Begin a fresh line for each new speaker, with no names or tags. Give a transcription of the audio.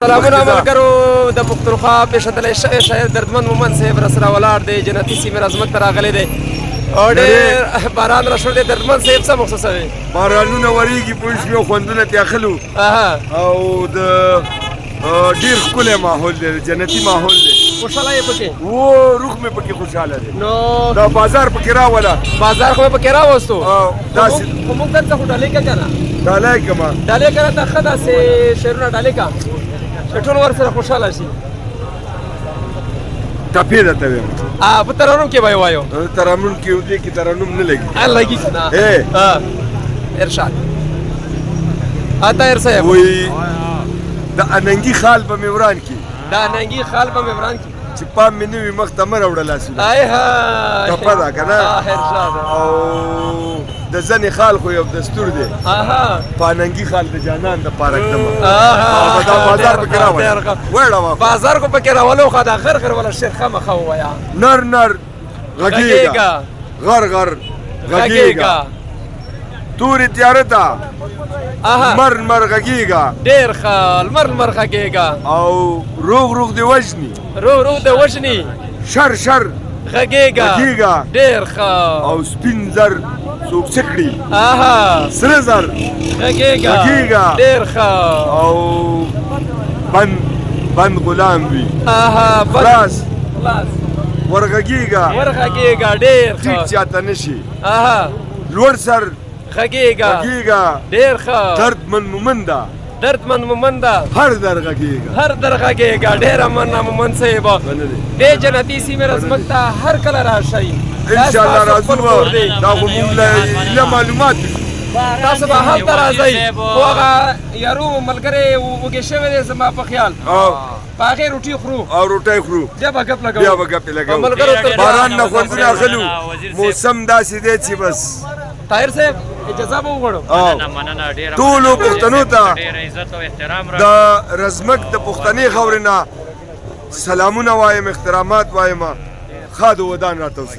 سلامونه ملګرو، د پښتونخوا پېژندلی شوی شاعر دردمن مومند صاحب راسره ولاړ دی. جنتي سیمې رازمک ته راغلی دی او ډېر باران را شروع دی. دردمن صاحب، څه محسوسوې؟
بارانونه ورېږي، پوه شوې، خوندونه ترې اخلو او د ډېر ښکلی ماحول دی، جنتي ماحول دی.
خوشحاله یې پکې؟
و روح مې پکې خوشحاله دی.
نو
دا بازار پکې راوله.
بازار خو مې پکې راوستو.
داسې
خو موږ ته څه خو ډالۍ که نه؟
ډالۍ کړه.
ډالۍ که ته ښه داسې شعرونه ډالۍ که چې ټول ورسره خوشحاله شي.
ټپې درته وایم.
په ترنم کې به یې وایو.
ترنم کې، دې کې ترنم نه لګي.
لګي که نه؟ ارشاد طاهر صاحب.
وایي د اننګي خال به مې وران کړي.
د اننګي خال به مې وران کړي.
چې پام مې نه وي مخ ته مه راوړه لاسونه.
آی های.
ټپه ده که نه؟
ارشاد.
او د ځنې خال خو یو دستور دی، په اننګي خال د جانان دپاره کړم. دا بازار پکې راوړه، وړه.
بازار خو پکې راولو، خو دا غر غر ولا شعر خامخا ووایه.
نر نر غږېږه، غر غر غږېږه، تورې تیاره ته لمر لمر غږېږه.
ډېر ښه، لمر لمر غږېږه.
او روغ روغ دې وژني.
روغ روغ دې وژني.
شر شر
غږېږه.
غږېږه.
ډېر ښه.
او سپین زر څوک څه کړي، سره زر
غږېږه.
غږېږه.
ډېر ښه.
او بند بند غلام وي، خلاص
خلاص
ورغږېږه.
ورغږېږه، ډېر ښه.
ټیټ چاته نه شي، لوړ سر
غږېږه.
غږېږه.
ډېر ښه.
دردمن مومنده.
دردمن مومنده.
هر در غږېږه.
هر در غږېږه. ډېره مننه مومند صاحب. دې جنتي سیمې رزمک ته هر کله راشئ.
ان شاء الله راځو، دا خو مونږ له معلومات.
تاسو به هلته راځئ، خو هغه یارو ملګری وږی شوی دی زما په خیال، په هغې روټي خورو.
او روټۍ خورو،
بیا به ګپ لګوو.
بیا به ګپ لګوو.
ملګرو تر
باران نه خوندونه اخلو، موسم داسې دی چې بس.
طاهر صاحب، اجازه به وغواړو.
ټولو پښتنو ته د رزمک د پښتنې خاورې نه سلامونه وایم، احترامات وایم. ښاد و ودان راته اوسئ.